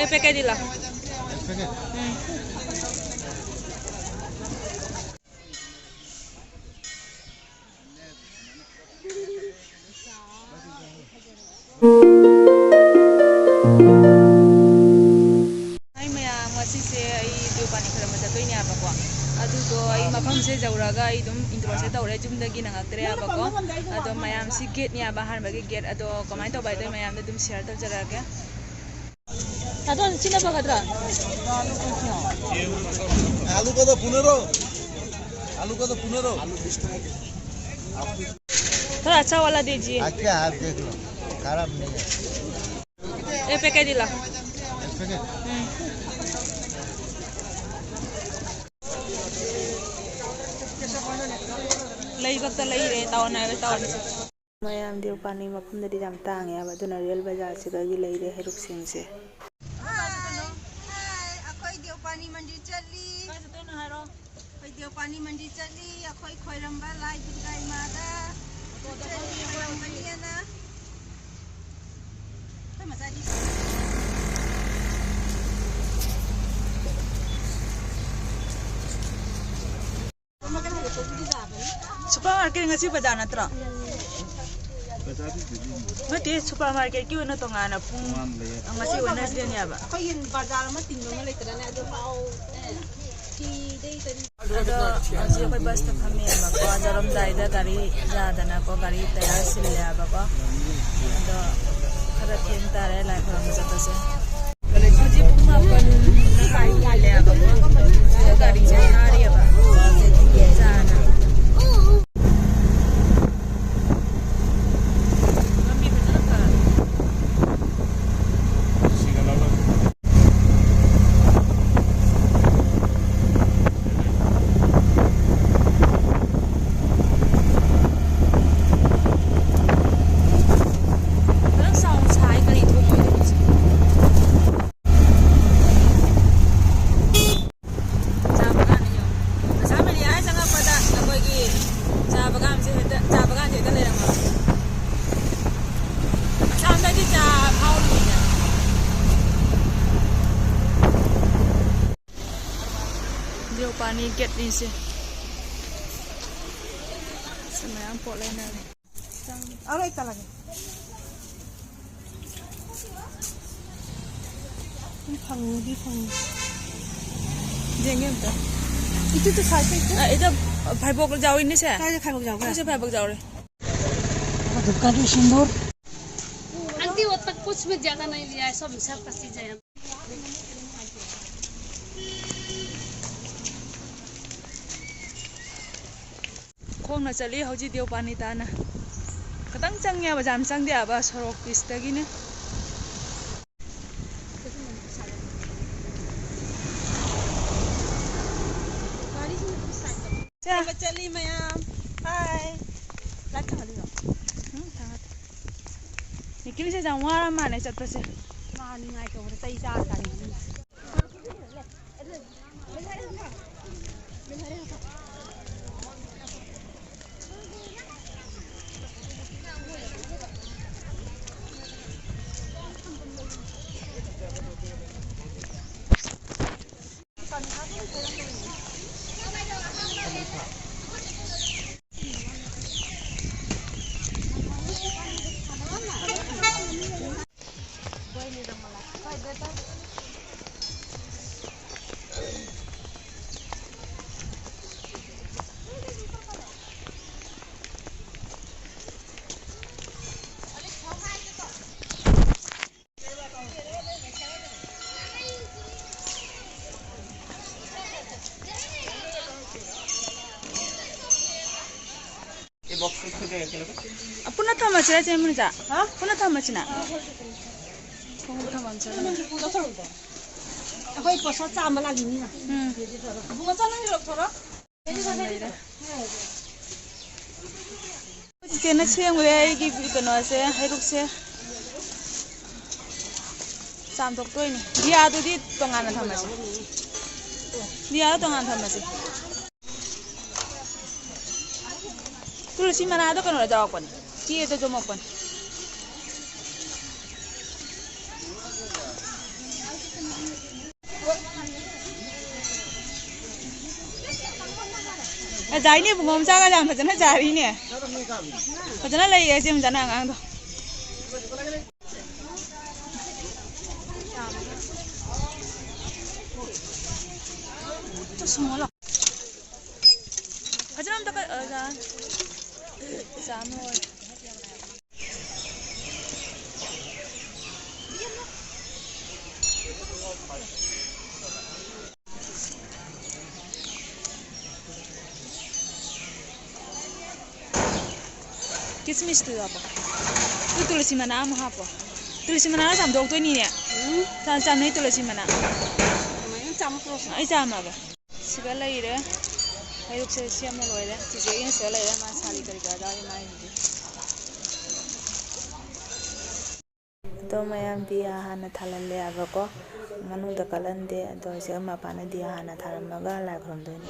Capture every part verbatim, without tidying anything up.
Packet ila. Hi ꯃꯌꯥꯝ, ꯉꯁꯤꯁꯦ ꯑꯩ ꯗꯦꯎꯄꯥꯅꯤ ꯈꯣꯏꯔꯝꯕ ꯆꯠꯇꯣꯏꯅꯦꯕꯀꯣ꯫ ꯑꯗꯨꯗꯣ ꯑꯩ ꯃꯐꯝꯁꯦ ꯌꯧꯔꯒ ꯑꯩ ꯑꯗꯨꯝ introꯁꯦ ꯇꯧꯔꯦ, ꯌꯨꯝꯗꯒꯤ ꯅꯪꯉꯛꯇ꯭ꯔꯦꯕꯀꯣ꯫ ꯑꯗꯣ ꯃꯌꯥꯝ, ꯁꯤ gateꯅꯦꯕ, ꯑꯍꯥꯟꯕꯒꯤ gate꯫ ꯑꯗꯣ ꯀꯃꯥꯏꯅ ꯇꯧꯕ ꯍꯥꯏꯗꯣ ꯃꯌꯥꯝꯗ ꯑꯗꯨꯝ share ꯇꯧꯖꯔꯛꯑꯒꯦ꯫ दादा, चिना पकड़ रहा। आलू का तो पुनरो, आलू का तो पुनरो। थोड़ा अच्छा वाला दीजिए। अच्छा, आप देख लो, खराब नहीं है। ए, packet दिला। एक packet? हम्म। ꯂꯩꯕꯛꯇ ꯂꯩꯔꯦ, ꯇꯥꯎꯟ ꯍꯥꯏꯕ ꯇꯥꯎꯟ꯫ ꯃꯌꯥꯝ ꯗꯦꯎꯄꯥꯅꯤ ꯃꯐꯝꯗꯗꯤ ꯌꯥꯝ ꯇꯥꯡꯉꯦ ꯍꯥꯏꯕ, ꯑꯗꯨꯅ ꯔꯦꯜ ꯕꯖꯥꯔꯁꯤꯗꯒꯤ ꯂꯩꯔꯦ ꯍꯩꯔꯨꯛꯁꯤꯡꯁꯦ꯫ ꯍꯥꯏ, ꯍꯥꯏ, ꯑꯩꯈꯣꯏ ꯗꯦꯎꯄꯥꯅꯤ ꯃꯟꯗꯤꯔ ꯆꯠꯂꯤ꯫ ꯀꯥꯏ ꯆꯠꯇꯣꯏꯅꯣ ꯍꯥꯏꯔꯣ꯫ ꯑꯩꯈꯣꯏ ꯗꯦꯎꯄꯥꯅꯤ ꯃꯟꯗꯤꯔ ꯆꯠꯂꯤ, ꯑꯩꯈꯣꯏ ꯈꯣꯏꯔꯝꯕ ꯂꯥꯏ ꯗꯨꯔꯒꯥ ꯏꯃꯥꯗ꯫ ꯑꯩꯈꯣꯏ ꯈꯣꯏꯔꯝꯕꯅꯦꯅ꯫ ꯑꯩꯈꯣꯏ ꯃꯆꯥꯗꯤ supermarket ꯉꯁꯤ ꯕꯖꯥꯔ ꯅꯠꯇ꯭ꯔꯣ? ꯅꯠꯇꯦ, supermarketꯀꯤ ꯑꯣꯏꯅ ꯇꯣꯉꯥꯟꯅ ꯄꯨꯡ, ꯉꯁꯤ Wednesdayꯅꯦꯕ꯫ ꯑꯩꯈꯣꯏꯒꯤ ꯕꯖꯥꯔ ꯑꯃ ꯇꯤꯟꯕ ꯑꯃ ꯂꯩꯇ꯭ꯔꯅꯦ? ꯑꯗꯨ ꯄꯥꯎ, ꯑꯦ, ꯐꯤꯗꯩ ꯀꯔꯤ꯫ ꯑꯗꯣ ꯍꯧꯖꯤꯛ ꯑꯩꯈꯣꯏ ꯕꯁꯇ ꯐꯝꯃꯦꯕꯀꯣ, ꯆꯠꯂꯝꯗꯥꯏꯗ ꯒꯥꯔꯤ ꯌꯥꯗꯅꯀꯣ, ꯒꯥꯔꯤ ꯇꯌꯥꯔ ꯁꯤꯜꯂꯦꯕꯀꯣ꯫ ꯑꯗꯣ ꯈꯔ ꯊꯦꯡ ꯇꯥꯔꯦ ꯂꯥꯏ ꯈꯨꯔꯨꯝꯕ ꯆꯠꯄꯁꯦ꯫ ꯍꯧꯖꯤꯛ ꯄꯨꯡ ꯃꯥꯄꯟ ꯃꯈꯥꯏ ꯍꯦꯜꯂꯦꯕꯀꯣ꯫ ꯑꯗꯣ ꯒꯥꯔꯤꯁꯦ ꯊꯥꯔꯤꯑꯕ꯫ ꯆꯥꯅ꯫ ꯂꯝꯕꯤ ꯐꯖꯅ ꯐꯔꯦ꯫ ꯈꯤꯇꯪ sound ꯁꯥꯏ, ꯀꯔꯤ ꯊꯣꯛꯑꯣꯏꯗꯣꯏꯅꯣ ꯁꯤ? ꯃꯤ ꯒꯦꯠꯅꯤꯁꯦ꯫ ꯁꯤ ꯃꯌꯥꯝ ꯄꯣꯠ ꯂꯩꯅꯔꯦ꯫ ꯆꯪ-, ꯑꯔꯣꯏ ꯇꯂꯒꯦ꯫ ꯐꯪꯗꯤ ꯐꯪꯉꯤ꯫ ꯌꯦꯡꯒꯦ ꯑꯝꯇ꯫ ꯏꯇꯨ, ꯇꯨ ꯁꯥꯏꯗꯇ ꯏꯇꯨ꯫ ꯑ, ꯏꯇꯨ, ꯐꯥꯏꯕꯣꯛ ꯌꯥꯎꯔꯤꯅꯦ ꯁꯦ꯫ ꯀꯥꯏꯗ ꯐꯥꯏꯕꯣꯛ ꯌꯥꯎꯒꯦ? ꯁꯤꯁꯦ ꯐꯥꯏꯕꯣꯛ ꯌꯥꯎꯔꯦ꯫ धूपकाठी सिंदूर। आंटी, वो तक कुछ भी ज्यादा नहीं लिया है, सब हिसाब का चीज है। ꯈꯣꯡꯅ ꯆꯠꯂꯤ ꯍꯧꯖꯤꯛ ꯗꯦꯎꯄꯥꯅꯤ ꯇꯥꯅ꯫ ꯈꯤꯇꯪ ꯆꯪꯉꯦꯕ, ꯌꯥꯝ ꯆꯪꯗꯦ ꯍꯥꯏꯕ, ꯁꯣꯔꯣꯛ ꯄꯤꯁꯇꯒꯤꯅꯦ꯫ ꯆꯦ꯫ ꯆꯠꯂꯤ ꯃꯌꯥꯝ꯫ ꯍꯥꯏ꯫ ꯂꯥꯏꯠ ꯊꯥꯜꯂꯤꯔꯣ? ꯎꯝ, ꯊꯥꯜꯂꯦ꯫ ꯅꯤꯀꯤꯜꯁꯦ ꯌꯥꯝ ꯋꯥꯔ ꯃꯥꯜꯂꯦ ꯆꯠꯄꯁꯦ꯫ ꯃꯥ ꯅꯤꯡꯉꯥꯏ ꯇꯧꯕꯗ ꯆꯩ ꯆꯥꯔ ꯆꯥꯅꯤꯡꯕꯅꯤ꯫ ꯑ, ꯄꯨꯟꯅ ꯊꯝꯃꯁꯤꯔ, ꯆꯦ ꯃꯨꯅꯤꯀꯥ? ꯍꯥ? ꯄꯨꯟꯅ ꯊꯝꯃꯁꯤꯅ? ꯈꯣꯡꯎꯞ ꯊꯝꯐꯝ ꯆꯪꯉꯦ꯫ ꯑꯩꯈꯣꯏ ꯄꯣꯠꯁꯥ ꯆꯥꯝꯕ ꯂꯥꯛꯏꯅꯤꯅ꯫ ꯎꯝ꯫ ꯏꯕꯨꯡꯉꯣ, ꯆꯥꯅꯝꯁꯨ ꯂꯧꯊꯣꯔꯛꯑꯣ꯫ ꯆꯤꯆꯦꯅ ꯁꯦꯝꯈ꯭ꯔꯦ ꯑꯩꯒꯤ ꯀꯩꯅꯣꯁꯦ, ꯍꯩꯔꯨꯛꯁꯦ꯫ ꯆꯥꯝꯊꯣꯛꯇꯣꯏꯅꯦ꯫ ꯗꯤꯌꯥꯗꯨꯗꯤ ꯇꯣꯉꯥꯟꯅ ꯊꯝꯃꯁꯤ꯫ ꯗꯤꯌꯥꯗꯣ ꯇꯣꯉꯥꯟꯅ ꯊꯝꯃꯁꯤ꯫ ꯇꯨꯂꯁꯤ ꯃꯅꯥꯗꯣ ꯀꯩꯅꯣꯗ ꯌꯥꯎꯔꯛꯄꯅꯦ꯫ ꯆꯦꯗ ꯌꯣꯝꯃꯛꯄꯅꯦ꯫ ꯐꯖꯩꯅꯦ, ꯏꯕꯨꯡꯉꯣ ꯃꯆꯥꯒ ꯌꯥꯝ ꯐꯖꯅ ꯆꯥꯔꯤꯅꯦ꯫ ꯐꯖꯅ ꯂꯩꯌꯦ ꯏꯆꯦ ꯃꯆꯥꯅ ꯑꯉꯥꯡꯗꯣ꯫ ꯐꯖꯅ ꯑꯝꯇ ꯀ-, ꯑ, ꯆꯥꯝꯃ ꯑꯣꯏꯔꯦ꯫ ꯀꯤꯁꯃꯤꯁꯇꯨ ꯍꯥꯞꯄꯣ꯫ ꯑꯗꯨ ꯇꯨꯂꯁꯤ ꯃꯅꯥ ꯑꯃꯨꯛ ꯍꯥꯞꯄꯣ꯫ ꯇꯨꯂꯁꯤ ꯃꯅꯥꯒ ꯆꯥꯝꯊꯣꯛꯇꯣꯏꯅꯤꯅꯦ꯫ ꯎꯝ꯫ ꯆꯥꯝ-, ꯆꯥꯝꯅꯩ ꯇꯨꯂꯁꯤ ꯃꯅꯥ꯫ ꯀꯃꯥꯏꯅ ꯆꯥꯝꯃꯛꯄ꯭ꯔꯣ? ꯑꯩ ꯆꯥꯝꯃꯒꯦ꯫ ꯁꯤꯗ ꯂꯩꯔꯦ꯫ ꯍꯩꯔꯨꯛꯁꯦ ꯁꯦꯝꯕ ꯂꯣꯏꯔꯦ꯫ ꯆꯤꯆꯦꯒꯤꯅ ꯁꯤꯗ ꯂꯩꯔꯦ꯫ ꯃꯥ ꯁꯥꯔꯤ ꯀꯔꯤ ꯀꯔꯥ ꯌꯥꯎꯔꯤ ꯃꯥꯒꯤꯗꯤ꯫ ꯑꯗꯣ ꯃꯌꯥꯝ ꯗꯤꯌꯥ ꯍꯥꯟꯅ ꯊꯥꯜꯍꯜꯂꯦ ꯍꯥꯏꯕꯀꯣ꯫ ꯃꯅꯨꯡꯗ ꯀꯠꯍꯟꯗꯦ꯫ ꯑꯗꯣ ꯍꯧꯖꯤꯛ ꯃꯄꯥꯟꯗ ꯗꯤꯌꯥ ꯍꯥꯟꯅ ꯊꯥꯔꯝꯃꯒ ꯂꯥꯏ ꯈꯨꯔꯨꯝꯗꯣꯏꯅꯤ꯫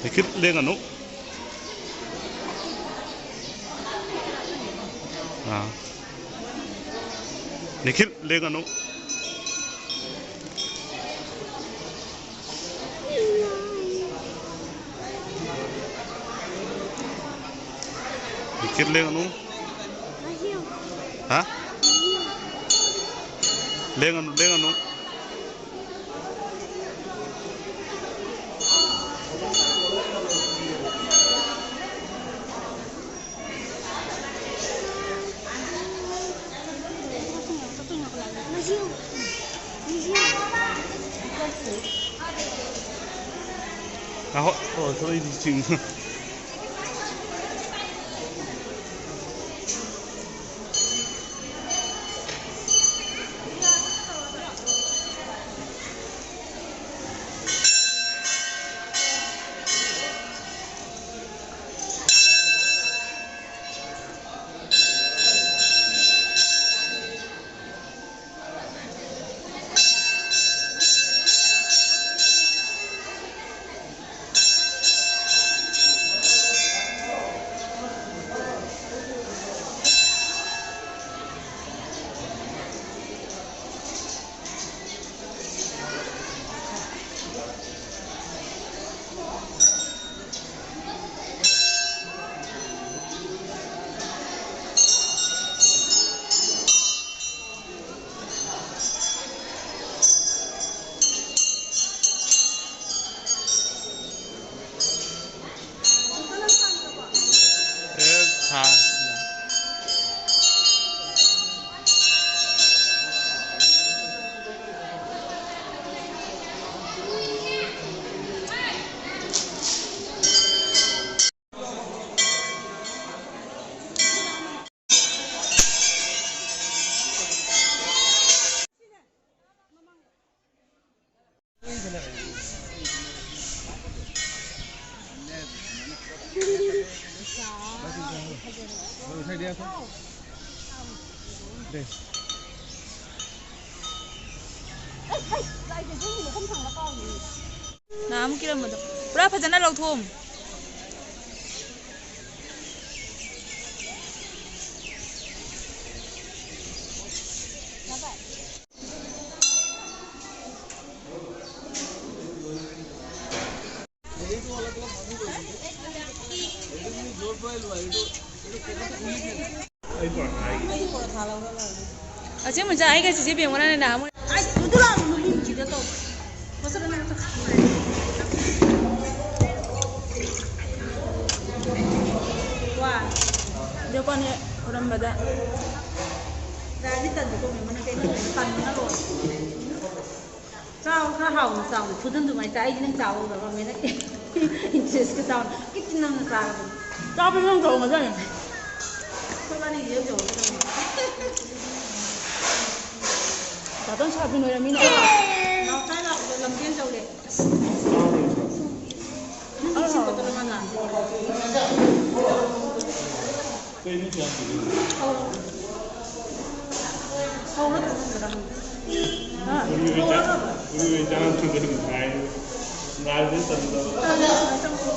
ꯅꯤꯈꯤꯠ ꯂꯦꯡꯒꯅꯨ꯫ ꯑꯥ꯫ ꯅꯤꯈꯤꯜ, ꯂꯦꯡꯒꯅꯨ꯫ ꯅꯤꯈꯤꯜ, ꯂꯦꯡꯒꯅꯨ꯫ ꯍꯥ? ꯂꯦꯡꯒꯅꯨ, ꯂꯦꯡꯒꯅꯨ꯫ ꯑꯍꯣꯏ, ꯍꯣꯏ, ꯊꯣꯛꯂꯛꯏꯗꯤ ꯆꯤꯡ꯫ ꯅꯍꯥꯟꯃꯨꯛ ꯀꯤꯔꯝꯕꯗꯣ꯫ ꯄꯨꯔꯥ ꯐꯖꯅ ꯂꯧꯊꯣꯛꯑꯝ꯫ ꯑꯁꯦꯡꯕ ꯆꯥ ꯑꯩꯒ ꯆꯤꯆꯦ ꯕꯦꯝꯒꯅꯅꯦ ꯅꯍꯥꯟꯃꯨꯛ꯫ ꯑꯩ ꯊꯨꯗꯨ ꯂꯥꯎꯅ ꯅꯨꯄꯤ ꯃꯆꯤꯗ ꯇꯧ꯫ ꯃꯁꯛ ꯑꯃ ꯌꯥꯝ ꯆꯥꯎ-꯫ ꯋꯥ꯫ ꯖꯄꯥꯟ ꯍꯦꯛ ꯈꯨꯔꯝꯕꯗ꯫ ꯗꯥꯏꯗꯤ ꯇꯟꯗꯦꯀꯣ ꯃꯦꯝꯃꯅ ꯀꯩꯅꯣ ꯇꯟꯕꯅ ꯂꯣꯏꯔꯦ꯫ ꯆꯥꯎ ꯈꯔ ꯍꯥꯎꯅ ꯆꯥꯎꯅ ꯐꯨꯗꯟꯗꯨꯉꯥꯏ ꯆꯥ ꯑꯩꯗꯤ ꯅꯪ ꯆꯥꯎ ꯎꯔꯕ ꯃꯦꯅ ꯏꯟꯇꯔꯦꯁꯀ ꯆꯥꯎꯅ ꯀꯤꯠꯇꯤ ꯅꯝꯅ ꯆꯥꯔꯕꯅꯤ꯫ ꯆꯥꯕ ꯅꯪ ꯇꯧꯔꯝꯒꯗꯕꯅꯤ꯫ ꯑꯩꯈꯣꯏ ꯋꯥꯔꯤꯁꯦ ꯌꯧꯔꯛꯀꯗꯕꯅꯤ꯫ ꯗꯥꯇꯣꯟ ꯁꯥꯕꯤ ꯅꯣꯏꯔꯝꯃꯤꯅꯦ꯫ ꯅꯥꯎꯆꯥ ꯂꯥꯛꯄꯗꯣ ꯂꯝꯖꯦꯟ ꯇꯧꯔꯦ꯫ ꯅꯪ ꯏꯁꯤꯡ ꯕꯣꯇꯜ ꯑꯃ ꯂꯥꯛꯑꯦ꯫ ꯀꯩꯅꯣ ꯀꯌꯥꯝ ꯀꯨꯏꯔꯦ? ꯍꯧꯔ ꯊꯝꯖꯔꯝꯃꯣ꯫ ꯍꯥ? ꯎꯔꯤꯕ ꯏꯆꯥ-, ꯎꯔꯤꯕ ꯏꯆꯥꯅ ꯊꯨꯗ ꯉꯥꯏ-, ꯉꯥꯏꯕ ꯇꯟꯗꯕ꯫ ꯇꯜꯂꯦ, ꯁꯨꯃꯥꯏꯅ ꯇꯧꯕ꯫